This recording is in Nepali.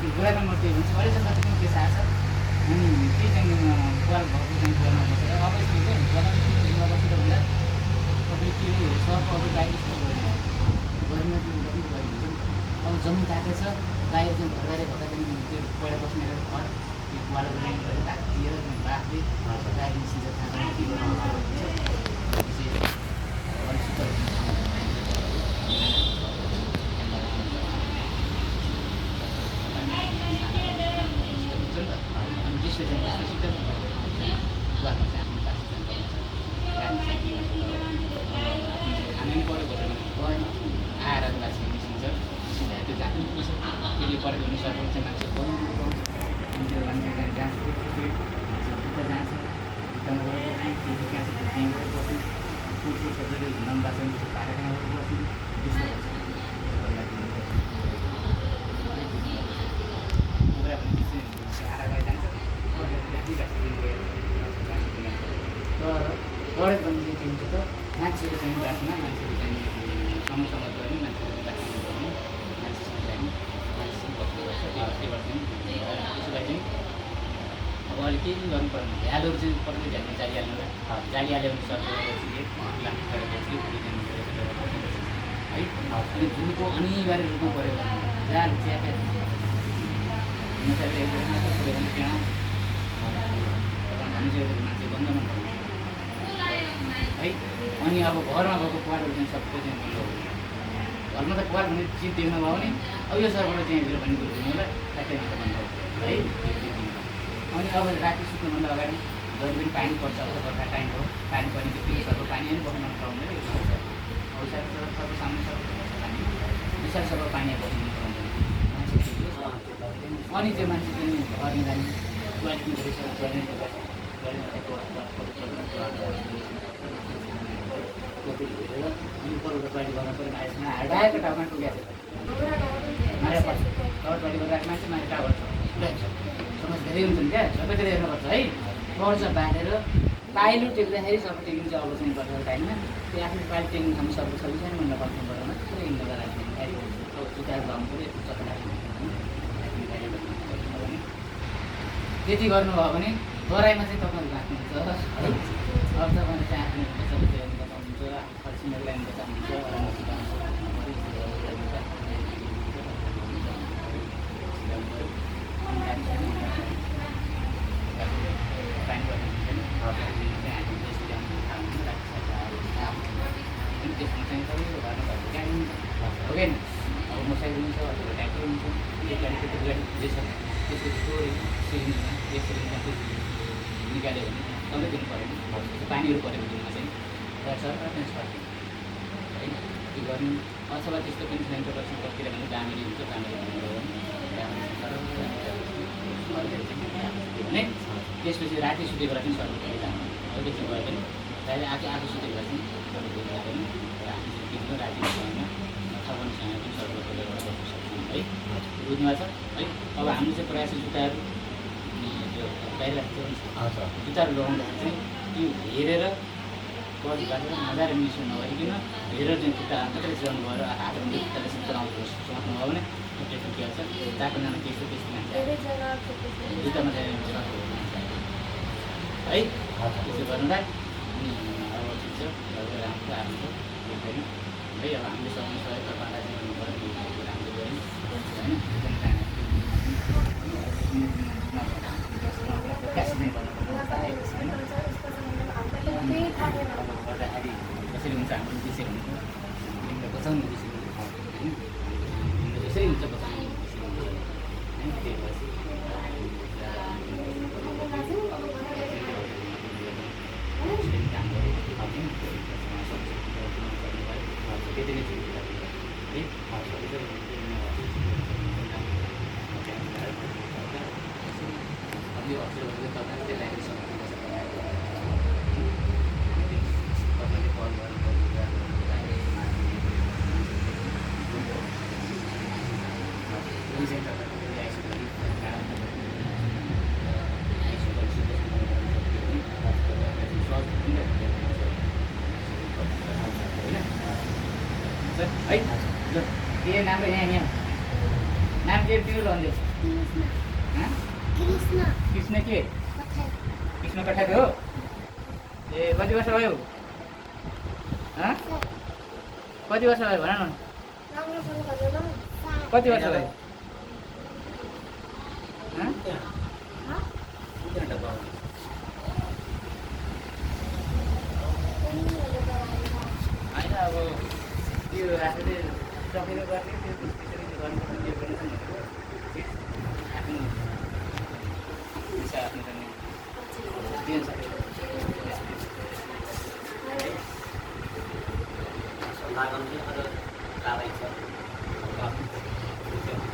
बुढाको मर्ती हुन्छ अहिलेसम्म चाहिँ के थाहा छ अनि केही चाहिँ बुवा भएको चाहिँ बुवामा बसेर अब यसले चाहिँ बुवामा बसेर हुँदा तपाईँ के सहरको अब गाई गरिमा पनि गरिन्छ अब जमिन काटेको छ गाई चाहिँ घरबारे भएका चाहिँ त्यो पहिला बस्ने घर त्यो बुवालाई लाइन गरेर काटिदिएर राख्दै गाई निस्किन्छ थाहा के गरे पनि चाहिँ हुन्छ त मान्छेको चाहिँ बासमा मान्छेको चाहिँ समस्यामा गर्ने मान्छेको बासमा गर्ने मान्छेसँग चाहिँ मान्छेसँग बस्नु पर्छ त्यसो भए चाहिँ अब अहिले केही पनि गर्नु पर्दैन झ्यालहरू चाहिँ पक्कै झ्याल्नु जाली हाल्नुलाई जाली हाल्यो भने सर्दै है अनि जुनको अनिवार्य रूपमा पऱ्यो भने जाल ज्याकेट मान्छे बन्द नभयो है अनि अब घरमा भएको क्वाडहरू चाहिँ सबै चाहिँ बन्द हो घरमा त क्वाड भन्ने चिज देख्न भयो भने अब यो सरबाट चाहिँ हेरेर पनि बुझ्नुलाई ट्याक्कै बन्द हो है अनि अब राति सुत्नुभन्दा अगाडि जहिले पनि पानी पर्छ अब बर्खा टाइम हो पानी पर्ने बित्तिकै सर्व पानी पनि बस्न पाउँदैन औषध सर्व सामने सर्व पानी विशाल सर्व पानी बस्नु पाउँदैन अनि त्यो मान्छे चाहिँ घर जाने अनि पल्लो टोइलेट गर्न पऱ्यो मान्छेमा हटाएको टाउमा टुकेको मारे पर्छ टोइलेट गरेर मान्छे मारे टावर छ समस्या धेरै हुन्छ नि क्या सबैतिर हेर्नुपर्छ है पर्छ बाँधेर पाइलो टेक्दाखेरि सबै टेकिन्छ अब चाहिँ पर्छ टाइममा त्यो आफ्नो पाइलो टेक्नु खानु सक्छ सबै सानो भन्दा पर्छबाट मात्रै हिँड्नु गर्दाखेरि अब सुताएर लाउनु पऱ्यो चक्कर त्यति गर्नुभयो भने गराइमा चाहिँ तपाईँहरू बाँच्नुहुन्छ अब तपाईँले चाहिँ आफ्नो बचाउनुहुन्छ खर्चिनको लागि बचाउनुहुन्छ त्यसमा चाहिँ सबैको घरमा भएको गाडी हो कि अब मोटरसाइकल हुन्छ अथवा ट्याक्टर हुन्छ त्यो गाडी त्यो गाडी जे छ त्यसको थोरै सिलिन्डरमा एक सिलिन्डर निकाल्यो भने सबै दिनु पऱ्यो नि पानीहरू परेको दिनमा चाहिँ सरकार चाहिँ सर्किन्छ है त्यो गर्नु अथवा त्यस्तो पनि छैन प्रदर्शन कतिले भने दामेरी हुन्छ दामेरी भने त्यसपछि राति सुतेको बेला पनि सर्किन्छ अहिले चाहिँ भयो भने राति आएको सुतेको बेला चाहिँ सर्किन्छ पनि र हामी चाहिँ राति समयमा थकानसँग पनि सर्किन्छ गर्न सक्छौँ है बुझ्नु भएको छ है अब हामीले चाहिँ प्रयास जुत्ताहरू त्यो बाहिर जुत्ताहरू लगाउँदाखेरि चाहिँ त्यो हेरेर कति काटेर मजाले मिसो नभइकन हेरेर चाहिँ खुट्टा मात्रै चलाउनु भयो र हातहरू खुट्टाले चलाउनु सक्नुभयो भने त्यो के छ चाको नाम त्यस्तो त्यस्तो मान्छे जुत्तामा चाहिँ है त्यसो गर्नुलाई अनि अब ठिक छ राम्रो राम्रो है अब हामीले सक्ने सहयोग तपाईँलाई चाहिँ गर्नु राम्रो गऱ्यौँ होइन गर्दाखेरि कसरी हुन्छ हाम्रो त्यसरी हुन्छ बचाउनु त्यसरी त्यसरी हुन्छ बचाउनु त्यसरी हुन्छ होइन त्यही भएपछि काम गऱ्यो त्यति नै यो अप्सनहरू तपाईँले त्यसलाई सक्नुहुन्छ तपाईँले कल है नाम यहाँ नाम जे तिम्रो भन्दै कृष्ण के कृष्ण कठाको हो ए कति वर्ष भयो कति वर्ष भयो भन न कति वर्ष भयो होइन अब त्यो आफूले सकेर गर्ने त्यो त्यसरी गर्नुपर्ने त्यो गर्नु आफ्नो इच्छा आफ्नो गर्ने दिन्छ